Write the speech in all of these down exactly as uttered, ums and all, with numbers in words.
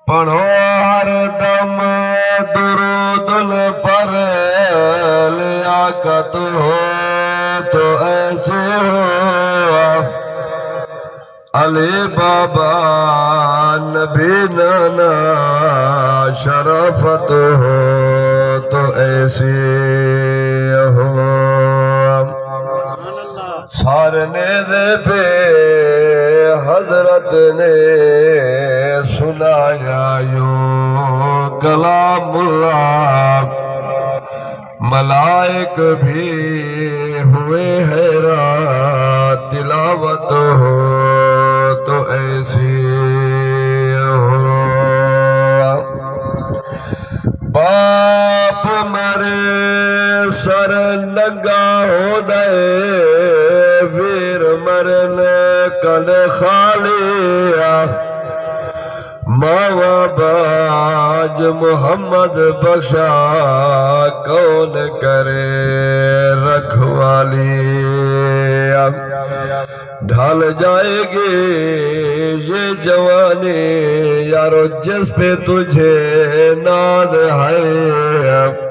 پڑھو ہر دم درود پر، لیاقت ہو تو ایسی ہو، علی بابا نبی نانا شرافت ہو تو ایسی ہو۔ سارنے دے پہ حضرت نے سنایا یوں کلام اللہ، ملائک بھی ہوئے حیران، تلاوت ہو تو ایسی ہو۔ باپ مرے سر ننگا ہوندے، ویر مرن کن خالی آ۔ ماوا باج محمد بخشا کون کرے رکھوالی آ۔ ڈھل جائے گی یہ جوانی، یارو جس پہ تجھے ناز ہے۔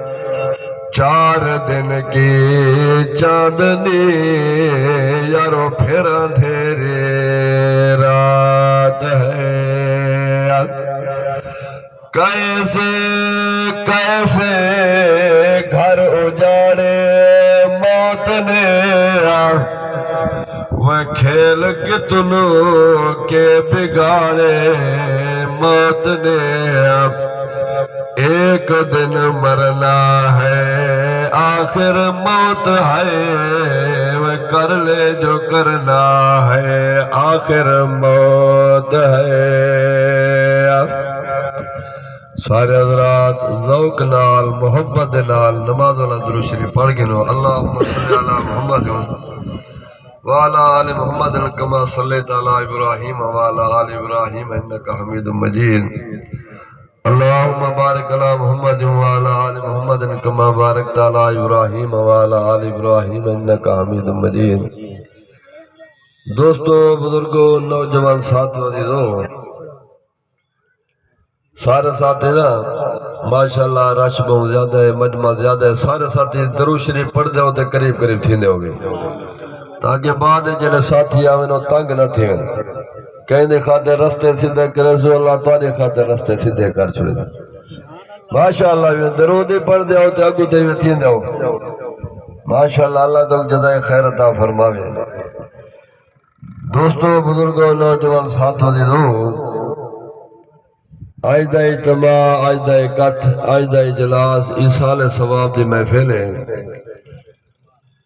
چار دن کی چاندنی، یارو پھر اندھیری رات ہے۔ کیسے کیسے گھر اجاڑے موت نے، وہ کھیل کتنوں کے بگاڑے موت نے۔ ایک دن مرنا ہے، آخر موت ہے، وہ کر لے جو کرنا ہے، آخر موت ہے۔ سارے حضرات ذوق نال، محبت دے نال نماز والا درود شریف پڑھ گنو۔ اللهم صل على محمد وعلى آل محمد كما صليت على إبراهيم وعلى آل إبراهيم إنك حميد مجيد۔ اللهم بارك على محمد وعلى آل محمد كما باركت على إبراهيم وعلى آل إبراهيم إنك حميد مجيد۔ دوستو، بزرگو، نوجوان ساتھیو، عزیزو، سارے ساتھی نا، ماشاءاللہ، رش بہت زیادہ ہے، مجمع زیادہ ہے۔ سارے ساتھی درود شریف پڑھدے ہو تے قریب قریب تھیندے ہوگے، تاکہ بعد وچ جڑے ساتھی آون، او تنگ نہ تھیون۔ کہیں دے خاطر رستے سیدھے کرے سو، اللہ تہاڈے خاطر رستے سیدھے کر چھوڑے۔ ماشاءاللہ، وی درود ہی پڑھدے ہو تے اگوں تے وی تھیندے ہو۔ ماشاءاللہ، اللہ تہاکوں جزائے خیر عطا فرماوے۔ دوستو، بزرگو، نوجوان ساتھو، عزیزو، اڄ دا اجتماع، اڄ دا اکٹھ، اڄ دا اجلاس ایصال ثواب دی محفل ہے۔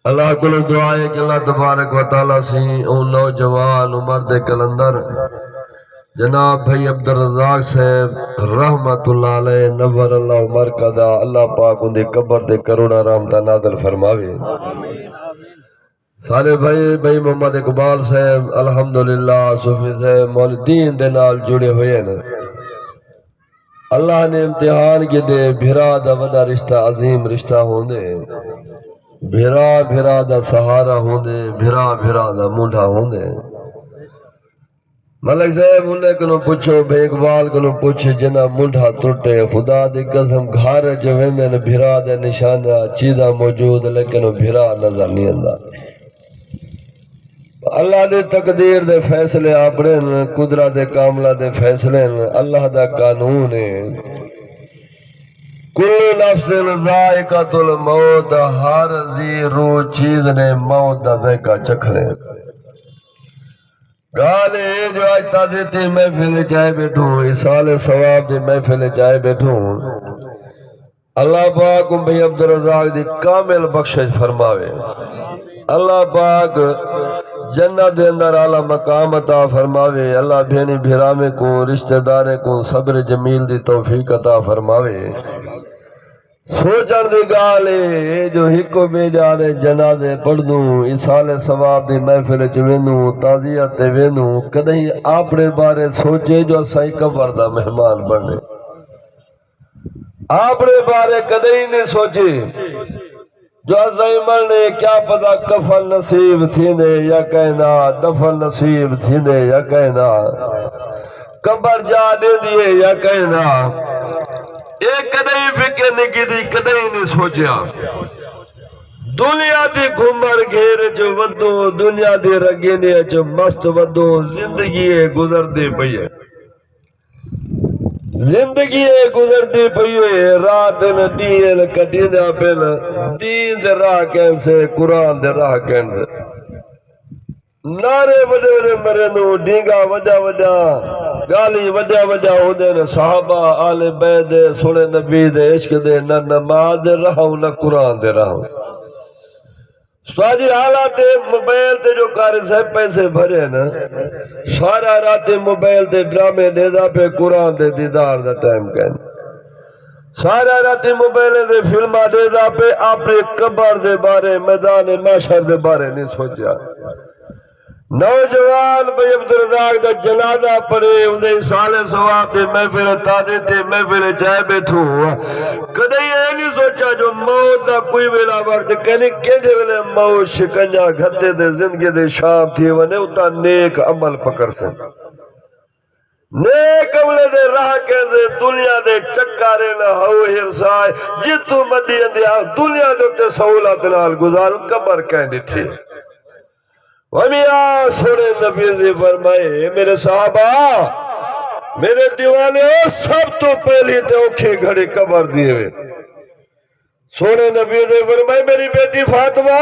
اللہ کولوں دعا ہے کہ اللہ تبارک و تعالیٰ سئیں اوں نوجوان عمر دے قلندر جناب بھائی عبدالرزاق صاحب رحمت اللہ علیہ نور اللہ مرقدہ، اللہ پاک اوندی قبر تے کروڑاں رحمتاں نازل فرماوے۔ سارے بھائی، بھائی محمد اقبال صاحب، الحمدللہ، صوفی صاحب، مولدین دے نال جڑے ہوئے ہیں۔ اللہ نے امتحان کیتے، بھرا دا وݙا رشتہ، عظیم رشتہ ہوندے۔ بھرا بھرا دا سہارا ہوندے، بھرا بھرا دا مونڈھا ہوندے۔ ملک صاحب، انہیں کنوں پچھو، بھئی اقبال کنوں پچھ، جنہاں مونڈھا ترٹے، خدا دی قسم، گھر اچ ویندن، بھرا دے نشانہ، چیزاں موجود، لیکن او بھرا نظر نہیں آندا۔ اللہ دی تقدیر دے فیصلے اپݨے ہن، قدرت کاملہ دے فیصلے ہن، اللہ دا قانون ہے۔ کل نفس ذائقۃ الموت، ہر ذی روح چیز نے موت دا ذائقہ چکھݨے۔ ڳالھ اے جو اڄ تعزیتی محفل اچ آئے ٻیٹھوں، ایصال ثواب دی محفل اچ آئے ٻیٹھوں۔ اللہ پاک بھئی عبدالرزاق دی کامل بخشش فرماوے۔ اللہ پاک جنت دے اندر اعلیٰ مقام عطا فرماوے۔ اللہ بھیݨیں بھراویں کوں، رشتہ داریں کوں صبر جمیل دی توفیق عطا فرماوے۔ سوچݨ دی ڳالھ اے جو ہکو ٻئے جاڑے جنازے پڑھدوں، ایصال ثواب دی محفل اچ ویندوں، تعزیت تے ویندوں، کݙاہیں اپݨے بارے سوچے جو اساں قبر دا مہمان بݨے؟ اپݨے بارے کݙاہیں نہیں سوچے۔ جو اساں ہی مرݨے، کیا پتہ کفن نصیب تھیندے یا کائنا، دفن نصیب تھیندے یا کائنا، قبر جا ݙیندی ہے یا کائنا۔ اے کݙاہیں فکر نہیں کیتی، کݙاہیں نہیں سوچیا۔ دنیا دی گھمݨ گھیر اچ ودوں، دنیا دی رنگینی اچ مست ودوں، زندگی اے گزردی پئی ہے۔ زندگی اے گزردی پئی ہے، رات ہن ݙینہہ ہن کٹیندے پن، دین دے راہ کین سے، قرآن دے راہ کین سے۔ نعرے وݙے وݙے مریندوں، ݙینگا وݙا وݙا، ڳالھیں وݙیاں وݙیاں ہوندین۔ صحابہ، اہل بیت دے، سوہݨے نبی دے عشق دے، نہ نماز دے راہوں، نہ قرآن دے راہوں۔ ساݙی حالت اے، موبائل تے جو قاری صاحب پیسے بھرے نا، سارا راتی موبائل تے ڈرامے ݙیہدا پئے، قرآن دے دیدار دا ٹائم کائنی۔ سارا راتی موبائل تے فلماں ݙیہدا پئے، اپݨی قبر دے بارے، میدان محشر دے بارے نہیں سوچیا۔ نوجوان بھائی عبدالرزاق دا جنازہ پڑھے، اوندے ایصال ثواب دی محفل، تعزیت دی محفل اچ آئے ٻیٹھوں۔ کݙاہیں اے نہیں سوچیا جو موت دا کوئی ویلا وقت کائنی، کیجھے ویلے موت شکنجہ گھتے تے زندگی دی شام تھی ونڄے، اتھاں نیک عمل پکرسن۔ نیک عملیں دے راہ کیندے، دنیا دے چکر ہن، ہئو حرص اے، جتھوں مݙی اندے آ، دنیا دے اتے سہولت نال گزارو، قبر کائیں ݙٹھی۔ و میاں سوہݨے نبی دی فرمائے، میرے صحابہ، میرے دیوانے، سب توں پہلی تے اوکھی گھڑی قبر دی ہے۔ سوہݨے نبی دی فرمائے، میری بیٹی فاطمہ،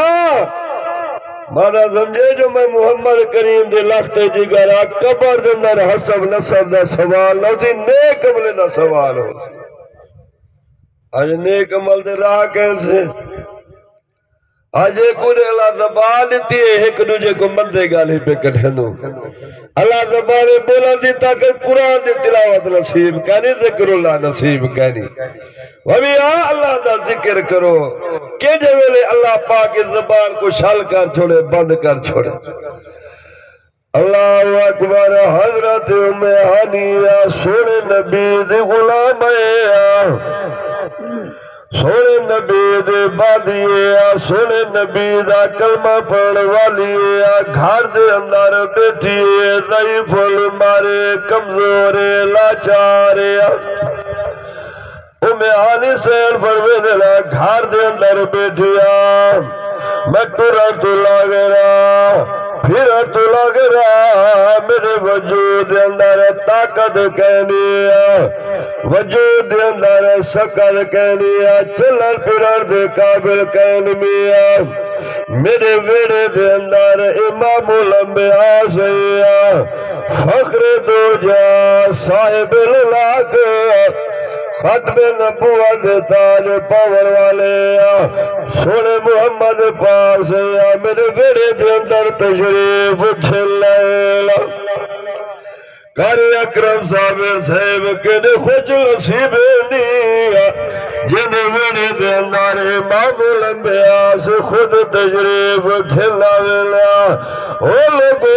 ماݙا سمجھے جو میں محمد کریم دے لخت جگر آ، قبر دے اندر حسب نسب دا سوال نہ ہوسی، نیک عمل دا سوال ہوسی۔ اڄ نیک عمل دے راہ کین سے؟ اڄ ایکوں اللہ زبان ݙتی ہے، ہک ݙوجھے کوں مندے ڳالھیں پئے کڈھیندوں۔ اللہ زبان ٻولݨ دی طاقت، قرآن دی تلاوت نصیب کائنی، ذکر اللہ نصیب کائنی۔ و میاں اللہ دا ذکر کرو، کیجھے ویلے اللہ پاک اس زبان کوں شل کر چھوڑے، بند کر چھوڑے۔ اللہ اکبر۔ حضرت ام ہانی آ، سوہݨے نبی دی غلام اے آ، سوہݨے نبی دی عبادی اے آ، سوہݨے نبی دا کلمہ پڑھݨ والی اے آ، گھر دے اندر ٻیٹھی اے، ضعیف المرء، کمزور اے، لاچار اے آ۔ ام ہانی سئیڑ فرمیندن، گھر دے اندر ٻیٹھی آ، میں ٹرݨ توں لاغر آ، پھرݨ توں لاغر آ، میݙے وجود دے اندر طاقت کائنی آ، وجود دے اندر سکت کائنی آ، چلݨ پھرݨ دے قابل کائنی آ۔ میݙے ویڑھے دے اندر امام الانبیاء سئیں آ، فخر دو جہاں صاحب الحق، ختم نبوت دے تاج پاوݨ والے آ، سوہݨے محمد پاک سئیں آ، میݙے ویڑھے دے اندر تشریف گھن آئے۔ قاری اکرم صابر صاحب کیݙے خوش نصیب نی آ، جیندے ویڑھے دے اندر امام الانبیاء سئیں خود تشریف گھن آوے۔ او لوگو،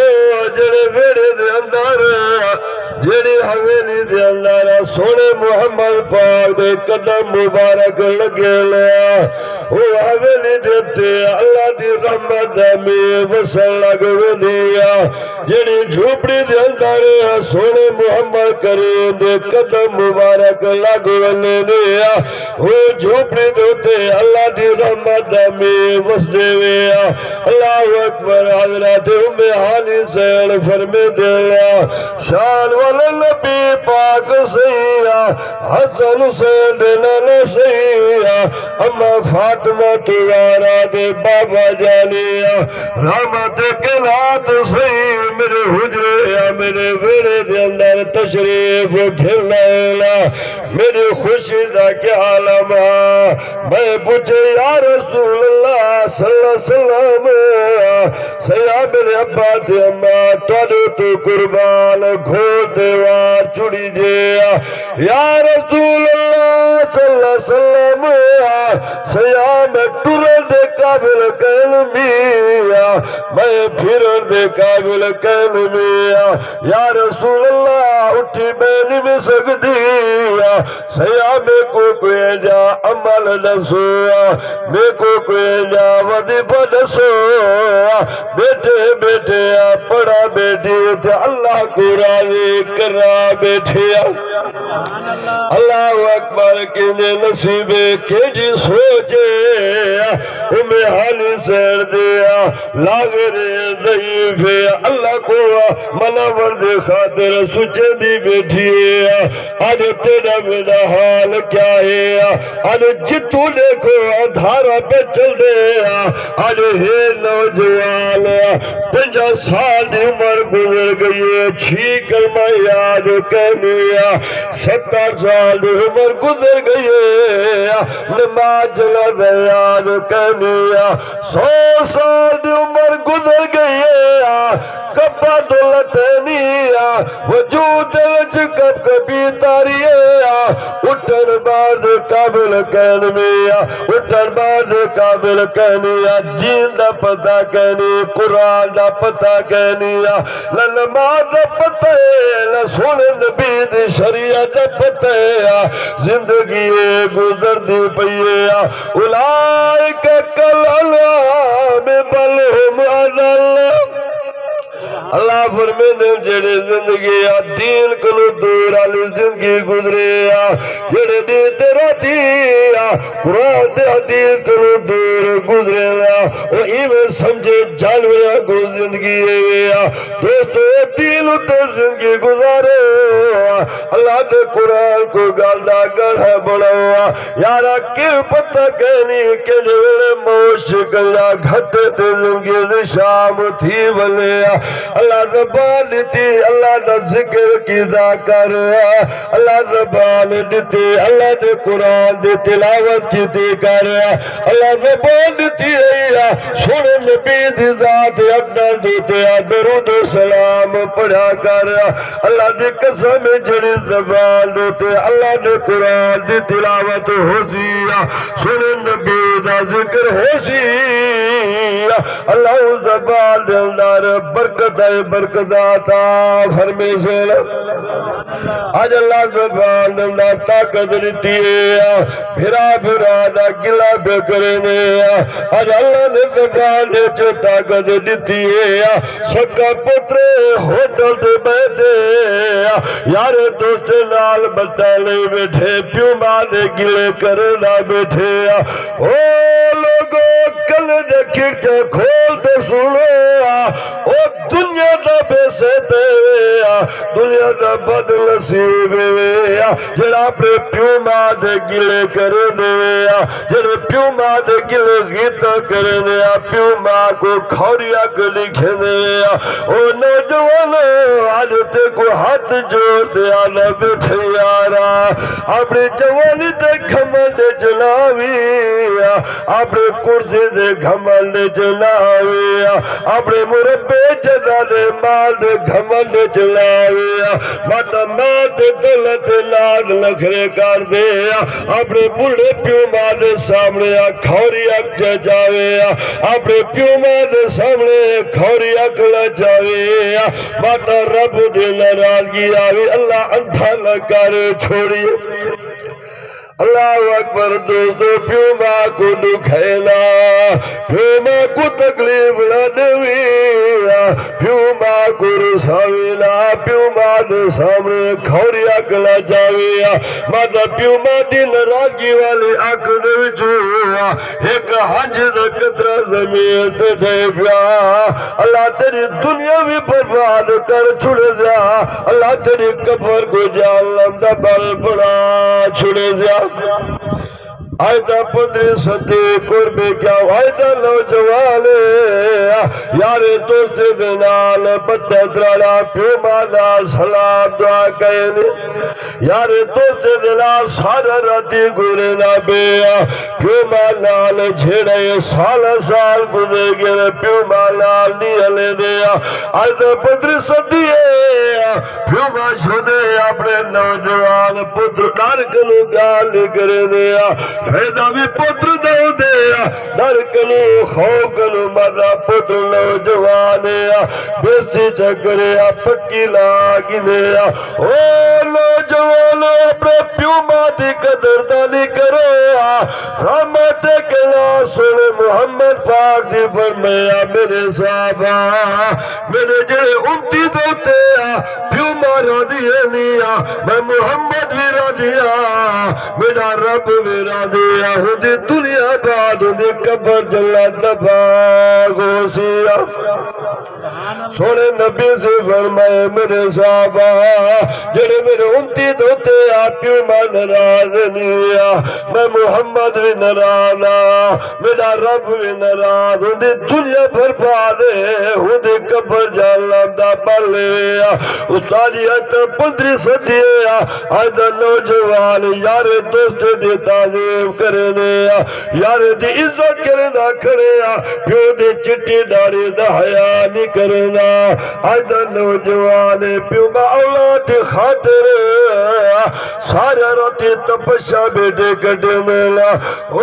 جیڑھے ویڑھے دے اندر، جیڑھی حویلی دے اندر سوہݨے محمد پاک دے قدم مبارک لڳے نے، او حویلی دے اتے اللہ دی رحمت دا مینہ وسݨ لڳ ویندی آ۔ جیڑھی جھوپڑی دے اندر سوہݨے محمد کریم دے قدم مبارک لڳ ویندے نے، او جھوپڑی دے اتے اللہ دی رحمت دا مینہ وسدے وے آ۔ اللہ اکبر۔ حضرت ام ہانی سئیڑ فرمیندن، شان والا نبی پاک سئیں آ، حسن حسین دے نانا سئیں آ، اماں فاطمہ زہرا دے بابا جانی آ، رحمت کائنات سئیں، میݙے حجرے آ، میݙے ویڑھے دے اندر تشریف گھن آئے۔ میݙی خوشی دا کیا عالم آ۔ میں پچھے، یا رسول اللہ صلی اللہ علیہ وسلم، سئیں آ میݙے ابا تے اماں تہاݙے توں قربان، گھوڑے تے وار چڑھی جے آ۔ یا رسول اللہ، صلی اللہ علیہ وسلم، سیاں میں ٹرن دے قابل کین میاں، میں پھرن دے قابل کین میاں۔ یا رسول اللہ، اٹھی بہن میں سکدی آ، سیاں میکوں کوئی جا عمل ݙسو، میکوں کوئی جا وظیفہ ݙسو۔ ٻیٹھے ٻیٹھے آ پڑھا ٻیٹھی تے اللہ کوں راضی کرا ٻیٹھی آ۔ اللہ اکبر، کیندے نصیبے، کیجی سوچے، ام ہانی سین دے آ، لاغر ضعیف، اللہ کوں مناوݨ دی خاطر سچے دی ٻیٹھی آ۔ اڄ تیݙا میݙا حال کیا ہے؟ اڄ جتھوں ݙیکھو اندھارا پیا چلدے آ۔ اڄ ہے نوجوان، پنجاہ سال دی عمر گزر ڳئی ہے، چھی کلمہ یاد کینی آ۔ ستر سال دی عمر گزر ڳئی ہے، نماز جنازہ یاد کینی آ۔ سو سال دی عمر گزر ڳئی ہے، کپڑ تو لتے نی آ، وجود دے وچ کپ کپی تاری آ۔ اٹھن ٻہن دے قابل کین میاں، اٹھن ٻہن دے قابل کین میاں۔ دین دا پتہ کینی، قرآن دا پتہ کینی آ، نہ نماز دا پتہ ہے، نہ سوہݨے نبی دی شریعت دا پتہ ہے۔ زندگی اے گزردی پئی ہے۔ اولئک کالانعام بل هم اضل۔ اللہ فرمیندے، جیڑھے زندگی آ دین کنوں دور آلی زندگی گزرے آ، جیڑھے ݙینہہ تے راتی آ قرآن تے حدیث کنوں دور گزرے آ، او ایویں سمجھے جانوراں کوں زندگی اے آ۔ دوستو، دین اتے زندگی گزارو، اللہ دے قرآن کوں ڳل دا ڳڑھا بݨاؤ۔ یارا، کیوں پتہ کینی کیڑھے ویلے موت شکنجا گھٹے تے زندگی دی شام تھی ولے آ۔ اللہ زبان ݙتی، اللہ دا ذکر کیتا کر۔ اللہ زبان ݙتی، اللہ دے قرآن دی تلاوت کیتی کر۔ اللہ زبان ݙتی ہے آ، سوہݨے نبی دی ذات اقدس دے اتے آ درود و سلام پڑھا کر۔ اللہ دی قسم ہے، جیڑھی زبان دے اتے اللہ دے قرآن دی تلاوت ہوسی، سوہݨے نبی دا ذکر ہوسی، اللہ اوں زبان دے اندر برکت ہے، برکت عطا فرمیسن۔ اڄ اللہ زبان دے اندر طاقت ݙتی ہے، بھرا بھرا دا گلہ پیا کریندے آ۔ اڄ اللہ نے زبان دے وچ طاقت ݙتی ہے۔ سکا پتر ہوٹل تے ٻہندے آ، یار دوست نال ٻٹا لئی ٻیٹھے، پیو ماں دے گلے کریندا ٻیٹھے آ۔ او لوگو، کن دے کھڑکیاں کھول تے سݨو آ، او دنیا دا بے سیت ہے آ، دنیا دا بد نصیب ہے آ، جیڑھا اپݨے پیو ماں دے گلے کریندے آ، جیڑھے پیو ماں دے گلے غیبتاں کریندے آ، پیو ماں کوں کھوری اکھ ݙکھیندے آ۔ او نوجوانو، اڄ تیکوں ہتھ جوڑ تے آہدا ٻیٹھے یارا، اپݨی جوانی تے گھمنڈ وچ نہ آویں، اپݨی کرسی دے گھمنڈ وچ نہ آویں، اپݨے مربع جزا دے مال دے گھمنڈ وچ نہ آویں۔ مت ماں تے دولت تے ناز نخرے کردے آ، اپݨے ٻڈھے پیو ماں دے سامݨے آ کھوری اکھ چا جاوے آ، اپݨے پیو ماں دے سامݨے کھوری اکھ نہ چاوے آ، مت رب دی ناراضگی آوے، اللہ اندھا نہ کر چھوڑیے۔ اللہ اکبر دوستو، پیو ماں کوں ݙکھائے نہ، پیو ماں کوں تکلیف نہ ݙیویں، پیو ماں کوں رساویں نہ، پیو ماں دے سامݨے کھوری اکھ نہ چاویں۔ مت پیو ماں دی ناراضگی والی اکھ دے وچوں ہک ہنج دا قطرہ زمین تے ڈھے پیا۔ اللہ تیݙی دنیا وی برباد کر چھوڑیسی، اللہ تیݙی قبر کوں جہنم دا بل بݨا چھوڑیسی۔ اڄ دا پندرھیں صدی قرب کیا، اڄ دا نوجوان یار دوست دے نال بٹا تراڑا، پیو ماں نال سلام دعا کائنی۔ یار دوست دے نال سارا راتی گزریندا پیا، پیو ماں نال جھیڑے سال سال گزر ڳئے، پیو ماں نال نی ہلیندے۔ اڄ دا پندرھیں صدی ہے، پیو ماں شودے اپݨے نوجوان پتر ݙر کنوں ڳالھ نی کریندے آ۔ فائدہ وی پتر دا ہوندے آ، ݙر کنوں، خوف کنوں مادا پتر نوجوان آ، بے عزتی چا کرے آ، پٹکی لا گھنے آ۔ او نوجوانو، اپݨے پیو ماں دی قدردانی کرو آ۔ رحمت کلا سوہݨے محمد پاک دی فرمایا، میݙے صحابہ، میݙے جیڑھے امتی دے اتے آ، پیو ماں راضی ہے نی آ، میں محمد وی راضی آ، میݙا رب وی راضی آ، ہوندی دنیا بعد ہوندی قبر جنت دا باغ ہوسی آ۔ سوہݨے نبی سے فرمائے، میݙے صحابہ، جیڑھے میݙے امتی دے اتے آ، پیو ماں ناراض نی آ، میں محمد وی ناراض آ، میݙا رب وی ناراض، ہوندی دنیا برباد ہے، ہوندی قبر جہنم دا ٻل ہے۔ استاد جی، اڄ تاں پندرھیں صدی ہے، اڄ دا نوجوان یار دوست دی تعظیم کریندے آ، یار دی عزت کریندا کھڑے آ، پیو دی چٹی ݙاڑھی دا حیا نی کریندا۔ اڄ دا نوجوان پیو ماں اولاد دی خاطر سارا راتی تپسیا ٻیٹھے کڈھے میلا۔ او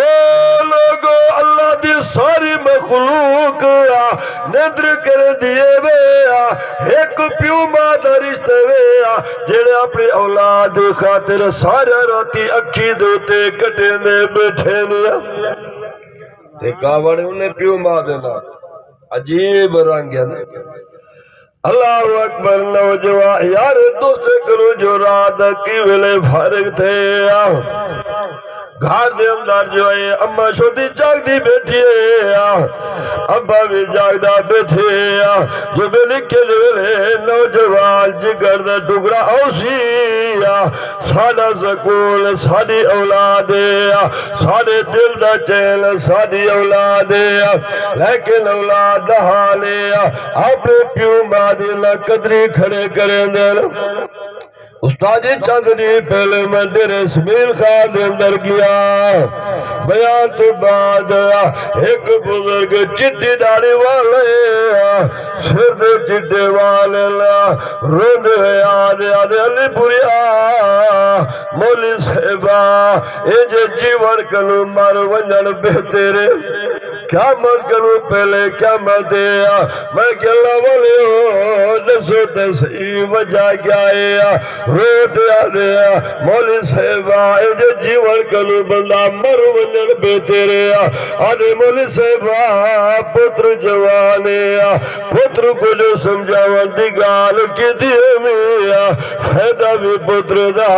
لوگو، اللہ دی ساری مخلوق آ، نندر کریندی اے وے آ، ہک پیو ماں دا رشتہ وے آ، جیڑھے اپݨی اولاد دی خاطر سارا راتی اکھیں دے اتے کٹیندے ٻیٹھے نے۔ تے کاوڑ انہیں پیو ماں دے نال عجیب رنگ ہے نا۔ اللہ اکبر۔ نوجوان یار دوست کرو جو رات کی ویلے فارغ تھے آ، گھر دے اندر جو ہے اماں شودی جاگدی ٻیٹھی ہے آ، ابا وی جاگدا ٻیٹھے آ۔ جو ویلے کے ویلے نوجوان جگر دا ٹکڑا اوسی آ، ساݙا سکون ساݙی اولاد ہے آ، ساݙے دل دا چین ساݙی اولاد ہے آ۔ لیکن اولاد دا حال ہے آ، اپݨے پیو ماں دی نہ قدری کھڑے کریندے۔ استاد جی، چند ݙینہہ پہلے میں ڈیرے سمیل خان دے اندر ڳیا۔ بیان توں بعد ہک بزرگ چٹی ݙاڑھی والے، سر دے چٹے والے، روندے ہوئے آہدے، آہدے، علی پوریا، مولوی صاحبہ، اے جے جیوݨ کنوں مر ونڄݨ بہتر ہے۔ قیامت کنوں پہلے قیامت ہے۔ میں کہیا، اللہ والیو، ݙسو تے صحیح وجہ کیا ہے؟ رو تے آہدے، مولوی صاحبہ، اے جے جیوݨ کنوں بندہ مر ونڄݨ بہتر ہے۔ آہدے، مولوی صاحبہ، پتر جوان ہے، پتر کوں جو سمجھاوݨ دی ڳالھ کیتی ہے میاں، فائدہ وی پتر دا۔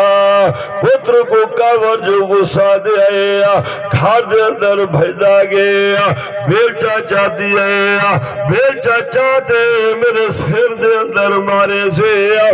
پتر کوں کاوڑ جو غصہ دے آئے آ، گھر دے اندر بھڄدا ڳئے آ، بیلچہ چاتی آئے آ، بیلچہ چا تے میݙے سر دے اندر مارے سے آ۔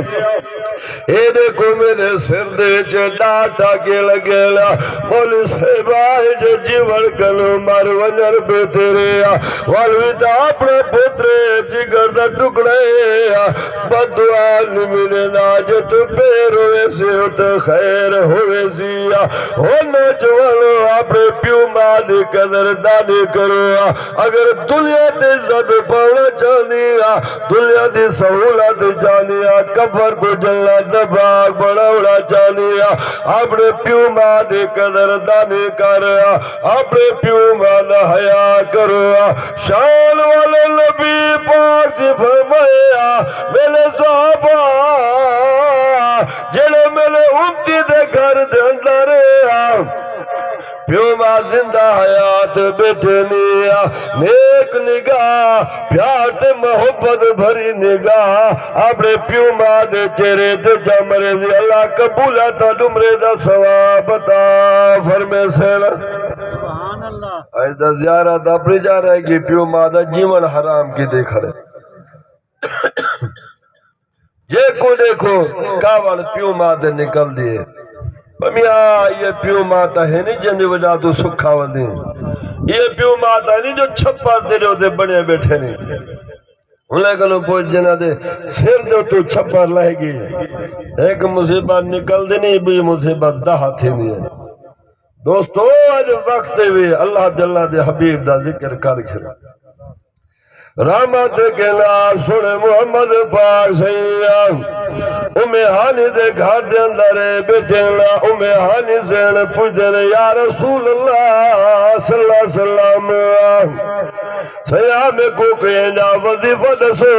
اے ݙیکھو میݙے سر دے وچ ݙاہ ٹاکے لڳے آ۔ مولوی صاحبہ، اے جے جیوݨ کنوں مر ونڄݨ بہتر ہے آ۔ ول وی تاں اپݨا پتر ہے، جگر دا ٹکڑا ہے آ۔ بددعا نی ملیندا، جے توں پیر ہوویسی تے خیر ہوویسی آ۔ او نوجوانو، اپݨے پیو ماں دی قدردانی کرو آ۔ اگر دنیا تے عزت پاوݨا چاہندی آ، دنیا دی سہولت چاہندی آ، قبر کوں جنت دا باغ بݨاوݨا چاہندی آ، اپݨے پیو ماں دی قدردانی کر آ، اپݨے پیو ماں دا حیا کرو آ۔ شان والے نبی پاک جی فرمایا، میݙے صحابہ، جیڑھے میݙے امتی دے گھر دے اندر آ، پیو ماں زندہ حیات ٻیٹھے نی آ، نیک نگاہ، پیار تے محبت بھری نگاہ، اپݨے پیو ماں دے چہرے تے جا مرے سی، اللہ قبولیت عمرے دا ثواب عطا فرمیسن۔ سبحان اللہ۔ اڄ دا زیارت اپݨی جا رہ ڳئی، پیو ماں دا جیوݨ حرام کیتے کھڑے۔ جیکوں ݙیکھو، کاوڑ پیو ماں دے نکلدی ہے۔ پر میاں، اے پیو ماں تاں ہے نی جیندی وجہ توں سکھ آوندی۔ اے پیو ماں تاں ہے نی جو چھپر تیݙے اتے بݨے ٻیٹھے نی۔ انہاں کنوں پچھ، جنہاں دے سر دے اتوں چھپر لہہ ڳئی، ہک مصیبت نکلدی نی، ٻئی مصیبت دہ تھیندی ہے۔ دوستو، اڄ وقت ہے وی اللہ جل دے حبیب دا ذکر کر گھن۔ رحمت کلا سوہݨے محمد پاک سئیں آ۔ ام ہانی دے گھر دے اندر ٻیٹھے نا، ام ہانی زین پوچھدے نے، یا رسول اللہ صلی اللہ علیہ وسلم، سیا میکوں کوئی ایندا وظیفہ ݙسو،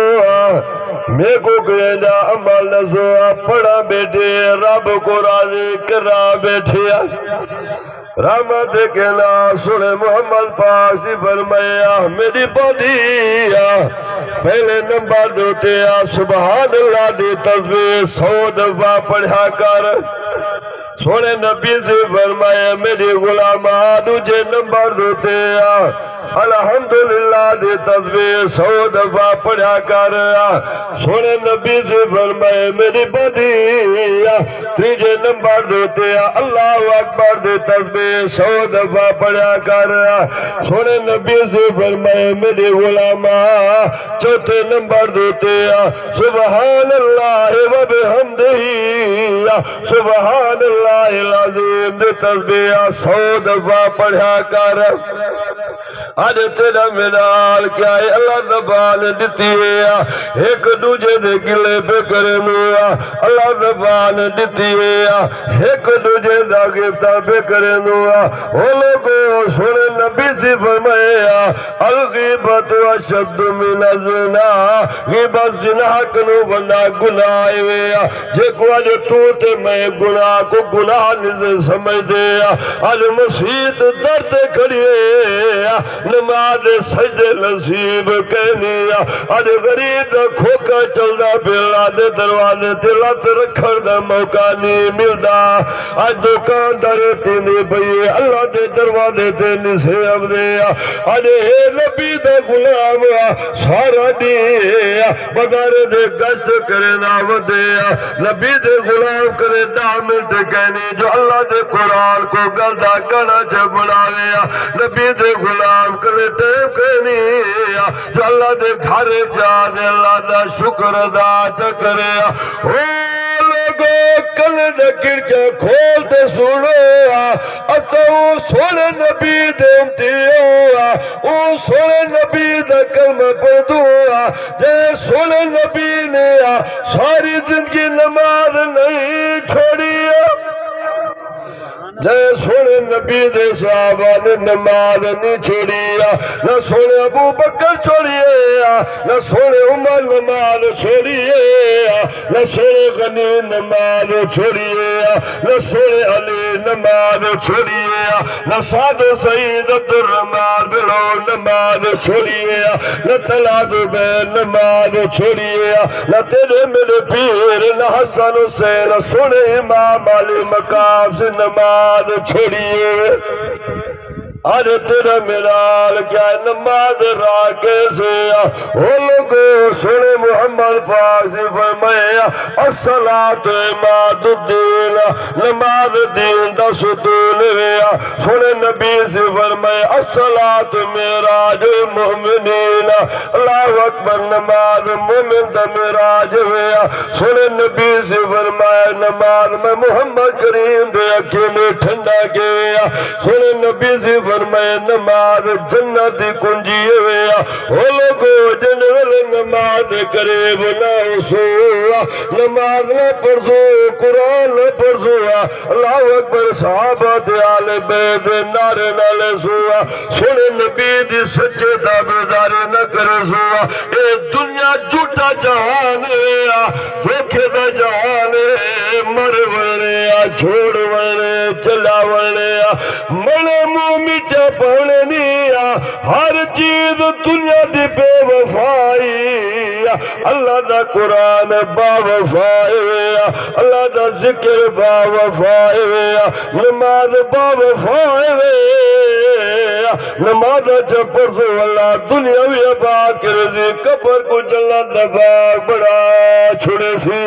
میکوں کوئی ایندا عمل ݙسو، پڑھاں ٻیٹھی، رب کوں راضی کراں ٻیٹھی۔ رحمت کینا سوہݨے محمد پاک دی فرمایا، میݙی بندی آ، پہلے نمبر دے اتے آ، سبحان اللہ دی تسبیح سو دفعہ پڑھیا کر۔ سوہݨے نبی دی فرمایا، میݙی غلام آ، ݙوجھے نمبر دے اتے آ، الحمدللہ دی تسبیح سو دفعہ پڑھیا کر۔ سوہݨے نبی دی فرمایا، میݙی بندی آ، تریجھے نمبر دے اتے آ، اللہ اکبر دی تسبیح سو دفعہ پڑھیا کر۔ سوہݨے نبی دی فرمایا، میݙی غلام آ، چوتھے نمبر دے اتے آ، سبحان اللہ و بحمدہ، سبحان اللہ العظیم دی تسبیح سو دفعہ پڑھیا کر۔ اڄ تیݙا میݙا حال کیا ہے؟ اللہ زبان ݙتی ہے آ، ہک ݙوجھے دے گلے پئے کریندوں آ۔ اللہ زبان ݙتی ہے آ، ہک ݙوجھے دا غیبتاں پئے کریندوں آ۔ او لوگو، سوہݨے نبی دی فرمایا، الغیبۃ اشد من الزنا، غیبت زنا کنوں وݙا گناہ ہے آ۔ جیکوں اڄ توں تے میں گناہ کوں گناہ نئیں سمجھدے آ، اڄ مسیت در تے کھڑی ہے آ، نماز دے سجدے نصیب کینی آ، اڄ غریب دا کھوکا چلدا پیا، اللہ دے دروازے تے لت رکھݨ دا موقع نئیں ملدا۔ اڄ دکانداری تھیندی پئی ہے، اللہ دے دروازے تے نسے آندے آ۔ اڄ ہے نبی دا غلام آ، سارا ݙینہہ آ، بازار دے گشت کریندا ودے آ۔ نبی دے غلام کنے ݙاہ منٹ کینی جو اللہ دے قرآن کوں ڳل دا کݨا چ بݨاوے آ۔ نبی دے غلام کنے ٹائم کینی آ جو اللہ دے گھر چ آ تے اللہ دا شکر ادا چ کرے آ۔ او لوگو، کن دے کھڑکیاں کھول تے سݨو آ، اساں اوں سوہݨے نبی دے امتی ہوں آ، اوں سوہݨے نبی دا کلمہ پڑھدوں آ، جے سوہݨے نبی نے آ ساری زندگی نماز نئیں چھوڑی آ۔ جے سوہݨے نبی دے صحابہ نے نماز نئیں چھوڑی آ، نہ سوہݨے ابو بکر چھوڑی آ، نہ سوہݨے عمر نماز چھوڑی آ، نہ سوہݨے غنی نماز چھوڑی آ، نہ سوہݨے علی نماز چھوڑی آ، نہ سعد و سعید عبدالرحمن بلو نماز چھوڑی آ، نہ طلحہ زبیر نماز چھوڑی آ، نہ تیݙے میݙے پیر، نہ حسن حسین، سوہݨے امام علی مقام دی نماز چھوڑی آ۔ اڄ تیݙا میݙا حال کیا ہے؟ نماز راہ کیسے آ؟ او لوگو، سوہݨے محمد پاک دی فرمایا، الصلاۃ عماد الدین، نماز دین دا ستون ہے۔ سوہݨے نبی دی فرمایا، الصلاۃ معراج المؤمنین، اللہ اکبر، نماز مومن دا معراج ہے۔ سوہݨے نبی دی فرمایا، نماز میں محمد کریم دے اکھیں دے ٹھنڈا کیوے آ۔ سوہݨے نبی دی فرمایا، نماز جنت دی کنجی ہوے آ۔ او لوگو، جن ویلے نماز دے قریب نہ ہوسو آ، نماز نہ پڑھسو، قرآن نہ پڑھسو آ، اللہ اکبر، صحابہ تے آل بیت دے نعرے نہ لیسو آ، سوہݨے نبی دی سچے تابعداری نہ کریسو آ۔ اے دنیا جھوٹا جہان ہے آ، دھوکے دا جہان ہے، مر ونڄݨے آ، چھوڑ ونڄݨے، چلا ونڄݨے آ، مڑ منہ مٹھا پاوݨے نی آ۔ ہر چیز دنیا دی بے وفائی آ، اللہ دا قرآن با وفا ہے آ، اللہ دا ذکر با وفا ہے آ، نماز با وفا ہے آ۔ نمازاں چا پڑھسو، اللہ دنیا وی آباد کریسی، قبر کوں جنت دا باغ بݨا چھوڑیسی۔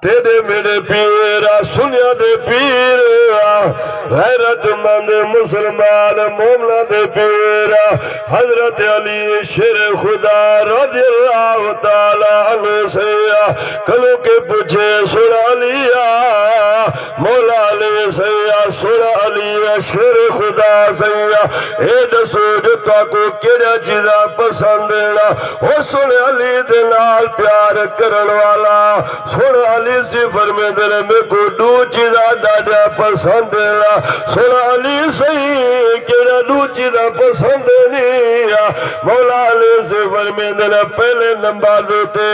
تیݙے میݙے پیر آ، سنیاں دے پیر آ، غیرت مند مسلمان مومناں دے پیر آ، حضرت علی شیر خدا رضی اللہ تعالیٰ عنہ سئیں آ، کنوں کے پچھے سݨ علی آ، مولا علی سئیں آ، سݨ علی آ، شیر خدا سئیں، اے ݙسو جو تہاکوں کیڑھیاں چیزاں پسند ہن؟ او سݨ علی دے نال پیار کرݨ والا، سݨ علی سئیں فرمیندے نے، میکوں ݙو چیزاں ݙاڈھیاں پسند ہن۔ سݨ علی سئیں، کیڑھیاں ݙو چیزاں پسند ہن؟ مولا علی سئیں فرمیندے نے، پہلے نمبر دے اتے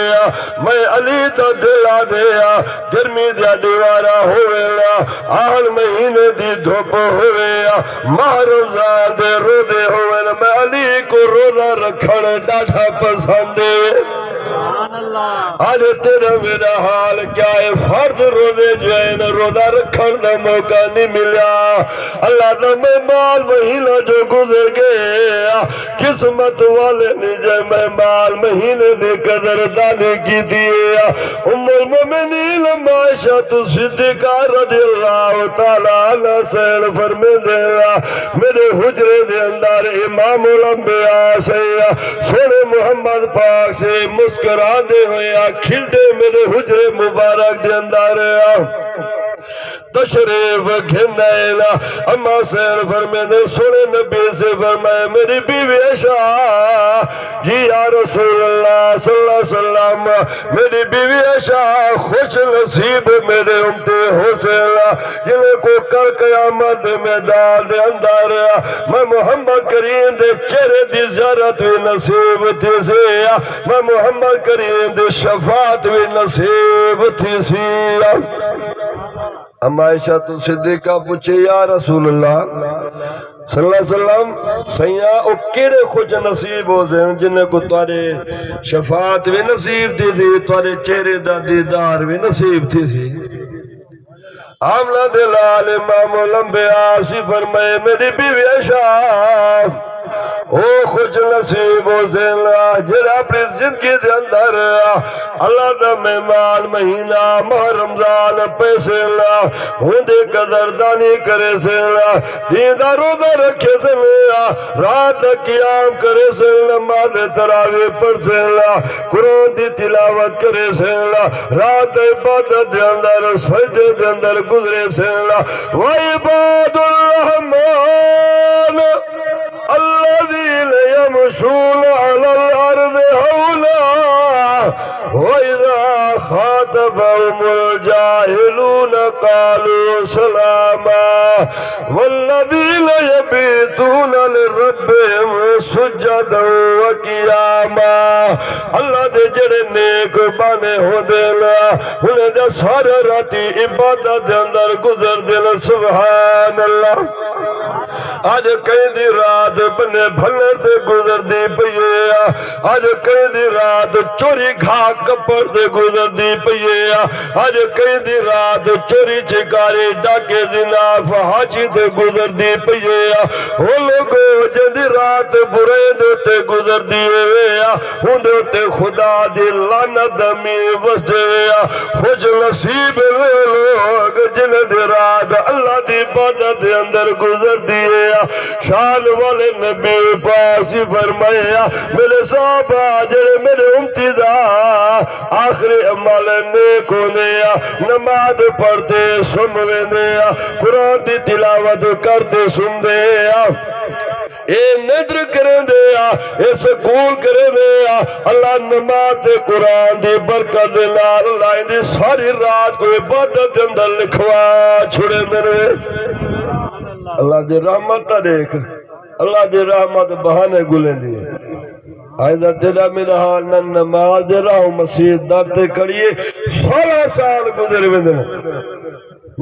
میں علی دا دل آہدے آ، گرمی دیاں ݙیواراں ہوون، آہݨ مہینے دی دھپ ہووے، ماہ رمضان دے روزے ہوون، میں علی کوں روزہ رکھݨ ݙاڈھا پسند ہے۔ اڄ تیݙا میݙا حال کیا ہے؟ فرض روزے جو ہن، روزہ رکھݨ دا موقع نہیں ملیا۔ اللہ دا مہمان مہینہ جو گزر ڳئے، قسمت والے نی جے مہمان مہینے دی قدردانی کیتی ہے۔ ام المومنین عائشہ صدیقہ رضی اللہ تعالی عنہا سئیں فرمیندے، میݙے حجرے دے اندر امام الانبیاء سئیں، سوہݨے محمد پاک سئیں مسکراندے ہوئے کھلدے میݙے حجرے مبارک دے اندر تشریف گھن آئے نا۔ اماں سئیں فرمیندے، سوہݨے نبی سئیں فرمائے، میݙی بیوی عائشہ، جی یا رسول اللہ صلی اللہ علیہ وسلم، میݙی بیوی عائشہ خوش نصیب میݙے امتی ہوسن، جنہیں کوں کل قیامت دے میدان دے اندر میں محمد کریم دے چہرے دی زیارت وی نصیب تھیسی، میں محمد کریم دی شفاعت وی نصیب تھیسی۔ اماں عائشہ صدیقہ پچھے، یا رسول اللہ صلی اللہ علیہ وسلم، سئیں، او کیڑھے خوش نصیب ہوسن جنہیں کوں تہاݙے شفاعت وی نصیب تھیسی، تہاݙے چہرے دا دیدار وی نصیب تھیسی؟ آمنہ دے لال امام الانبیاء سئیں فرمائے، میݙی بیوی عائشہ، او خوش نصیب ہوسن جیڑھا اپݨی زندگی دے اندر اللہ دا مہمان مہینہ ماہ رمضان پیسن، اوندی قدردانی کریسن، ݙینہہ دا روزہ رکھیسن، رات دا قیام کریسن، نماز تراویح پڑھسن، قرآن دی تلاوت کریسن، رات عبادت دے اندر، سجدے دے اندر گزریسن۔ وعباد الرحمن الذين يمشون على الأرض هونا وإذا خاطبهم الجاهلون قالوا سلاما والذين يبيتون لربهم سجدا وقياما۔ اللہ دے جڑے نیک بندے ہوندے نے، انہیں دا سارا راتی عبادت دے اندر گزردے نے۔ سبحان اللہ۔ اڄ کہیں دی رات بنے بھنر تے گزردی پئی ہے، اڄ کہیں دی رات چوری گھا کپڑ تے گزردی پئی ہے، اڄ کہیں دی رات چوری چکاری ڈاکے زنا فحاشی تے گزردی پئی ہے۔ او لوگو، جیندی رات برائیں دے اتے گزردی ہے، اوندے اتے خدا دی لعنت دا مینہ وسدے۔ خوش نصیب او لوگ جنہاں دی رات اللہ دی عبادت دے اندر گزردی ہے۔ شان والے نبی پاک سئیں فرمایا، میرے صحابہ، جڑے میرے امتی دا آخری عمل نیک ہوندے آ، نماز پڑھ تے سم ویندے آ، قرآن دی تلاوت کر تے سمدے آ۔ اے ندر کریندے آ، اے سکول کریندے آ۔ اللہ نماز تے قرآن دی برکت دے نال اللہ ایندی ساری رات کوں عبادت دے اندر لکھوا چھڑیندے نے۔ اللہ دی رحمت دا ݙیکھ، اللہ دی رحمت بہانے ڳولیندی ہے۔ اڄ دا تیݙا میݙا حال نہ نماز دے راہوں مسیت در تے کھڑی ہے، سولہ سال گزر ویندے نے۔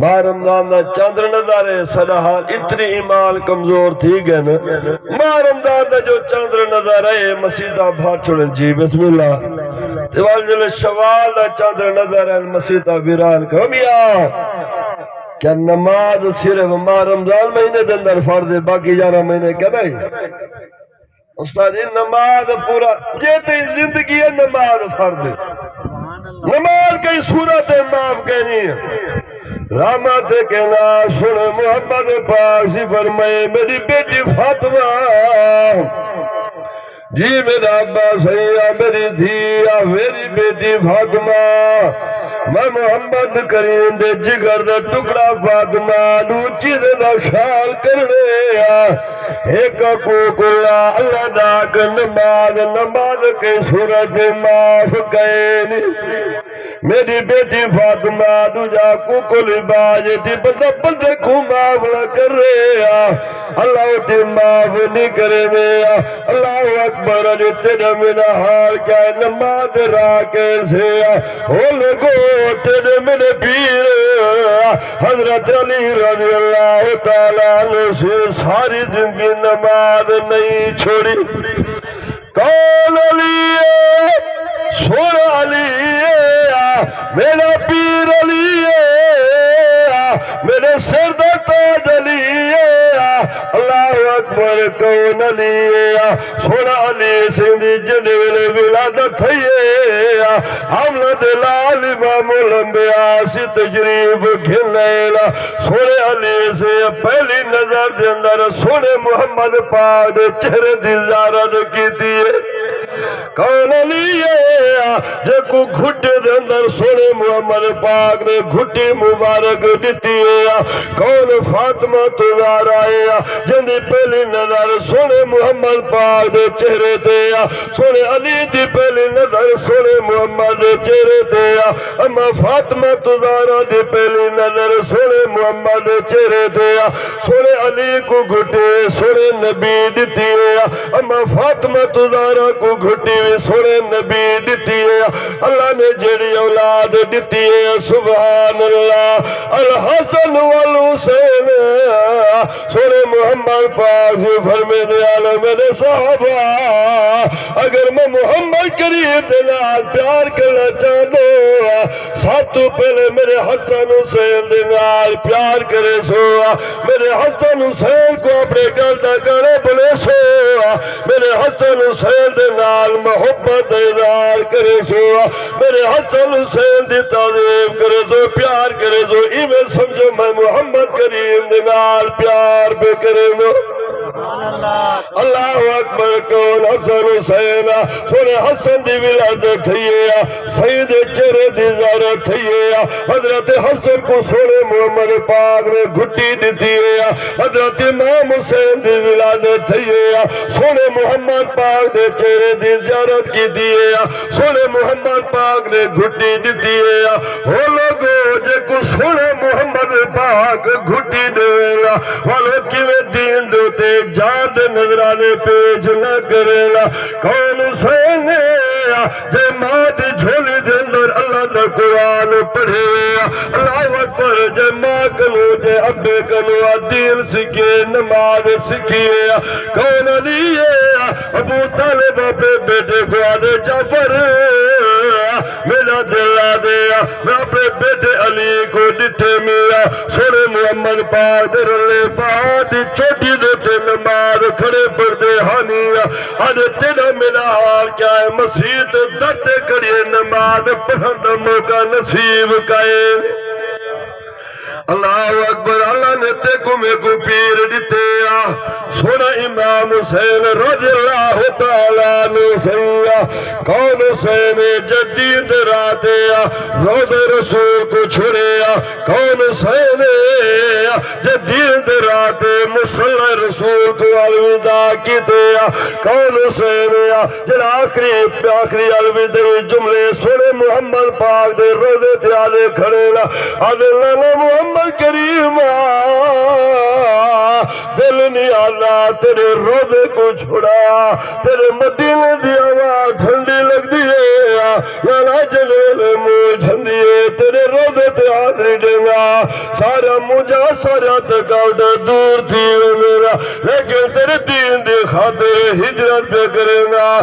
ماہ رمضان دا چندر نظر ہے، ساݙا حال اتنی ایمان کمزور تھی ڳئے نا۔ ماہ رمضان دا جو چندر نظر ہے، مسیتاں بھر چھوڑن جی، بسم اللہ۔ تے ول جلے شوال دا چندر نظر ہے، مسیتاں ویران کر۔ میاں، کیا نماز صرف ماہ رمضان مہینے دے اندر فرض ہے، باقی یارہ مہینے کیا نہیں؟ استاد جی، نماز پورا، جے تئیں زندگی ہے، نماز فرض ہے۔ نماز کہیں صورت معاف کرنی ہے۔ رحمت کہنا سن محمد پاک سئیں فرمائے، میری بیٹی فاطمہ، جی میرا ابا سئیں آ، میری دھی آ، میری بیٹی فاطمہ، میں محمد کریم دے جگر دا ٹکڑا فاطمہ ݙو چیزیں دا خیال کرݨے آ۔ ہک حقوق اللہ، اللہ دا حق، نماز، نماز کہیں صورت معاف کائنی۔ میݙی بیٹی فاطمہ، ݙوجھا حقوق العباد، جیڑھی بندہ بندے کوں معاف نہ کرے آ، اللہ اوکوں معاف نہیں کریندے آ۔ اللہ اکبر، اڄ تیݙا میݙا حال کیا ہے؟ نماز راہ کیسے آ؟ او لوگو، تیݙے میݙے پیر حضرت علی رضی اللہ تعالیٰ عنہ سویں ساری زندگی نماز نہیں چھوڑی۔ کون علی ہے؟ سوہݨا علی ہے، میݙا پیر علی ہے، میݙے سر دا تاج علی ہے۔ اللہ اکبر، کون علی ہے؟ سوہݨا علی سئیں دی جیڑھے ویلے ولادت تھئی ہے، حملہ دے لال امام الانبیاء سئیں تشریف گھن آئے۔ سوہݨے علی سئیں پہلی نظر دے اندر سوہݨے محمد پاک دے چہرے دی زیارت کیتی ہے۔ کون علی ہے جیکوں گھٹے دے اندر سوہݨے محمد پاک نے گھٹی مبارک ݙتی ہے؟ کون فاطمہ الزہرا ہے جیندی پہلی نظر سوہݨے محمد پاک دے چہرے تے آ؟ سوہݨے علی دی پہلی نظر سوہݨے محمد دے چہرے تے آ۔ اماں فاطمہ الزہرا دی پہلی نظر سوہݨے محمد دے چہرے تے آ۔ سوہݨے علی کوں گھٹی سوہݨے نبی ݙتی ہے۔ اماں فاطمہ الزہرا کوں گھٹی وی سوہݨے نبی ݙتی ہے۔ اللہ نے جیڑھی اولاد ݙتی ہے، سبحان اللہ، الحسن والحسین۔ سوہݨے محمد پاک سئیں فرمیندے ہن، میݙے صحابہ، اگر میں محمد کریم دے نال پیار کرݨا چاہندے ہو، سب توں پہلے میݙے حسن حسین دے نال پیار کریسو، میݙے حسن حسین کوں اپݨے گھر دا گھر بݨیسو، میݙے حسن حسین دے نال محبت دا اظہار کریسو، میݙے حسن حسین دی تعظیم کریسو، پیار کریسو، ایویں سمجھو میں محمد کریم دے نال پیار پیا کرینداں۔ اللہ اکبر، کون حسن حسین آ؟ سوہݨے حسن دی ولادت تھئی ہے، سئیں دے چہرے دی زیارت تھئی ہے۔ حضرت حسن کوں سوہݨے محمد پاک نے گھٹی ݙتی ہے۔ حضرت امام حسین دی ولادت تھئی ہے، سوہݨے محمد پاک دے چہرے دی زیارت کیتی ہے۔ سوہݨے محمد پاک نے گھٹی ݙتی ہے۔ او لوگو، جیکوں سوہݨے محمد پاک گھٹی ݙیوے نا، والو کیویں دین دے اتے جان دے نذرانے پیش نہ کرے نا۔ کون حسین ہے جے ماں دی جھولی دے اندر اللہ دا قرآن پڑھے؟ اللہ اکبر، جے ماں کنوں، جے ابے کنوں آ دین سکھیے، نماز سکھیے۔ کون علی ہے؟ ابو طالب اپݨے بیٹے کوں آہدے، جعفر، میݙا دل آہدے آ، میں اپݨے بیٹے علی کوں ݙٹھے میاں، سوہݨے محمد پاک دے رلے پاک دی چوٹی دے تے نماز کھڑے پڑھدے ہانی آ۔ اڄ تیݙا میݙا حال کیا ہے؟ مسیت در تے کھڑیے، نماز پڑھݨ دا موقع نصیب کائے۔ اللہ اکبر، اللہ نے تیکوں میکوں پیر ݙتے آ۔ سوہݨا امام حسین رضی اللہ تعالیٰ عنہ سئیں آ۔ کون حسین ہے جے دین دے راہ تے آ، روضہ رسول کوں چھوڑے آ؟ کون حسین ہے جے دین دے راہ تے مصلی رسول کوں الوداع کیتے آ؟ کون حسین ہے جیڑھا آخری، آخری الوداعی جملے سوہݨے محمد پاک دے روضے تے آہدے کھڑے نا، آہدے، لالا محمد کریم آ، دل نہیں آہدا تیݙے روضے کوں چھڑاں، تیݙے مدینے دی ہوا ٹھنڈی لڳدی ہے، لالا جلوے منہ جھندی ہے، تیݙے روضے تے حاضری ݙیواں، سارا مونجھا، سارا تھکاوٹ دور تھی ویندے نا، لیکن تیݙے دین دی خاطر ہجرت پیا کرینداں۔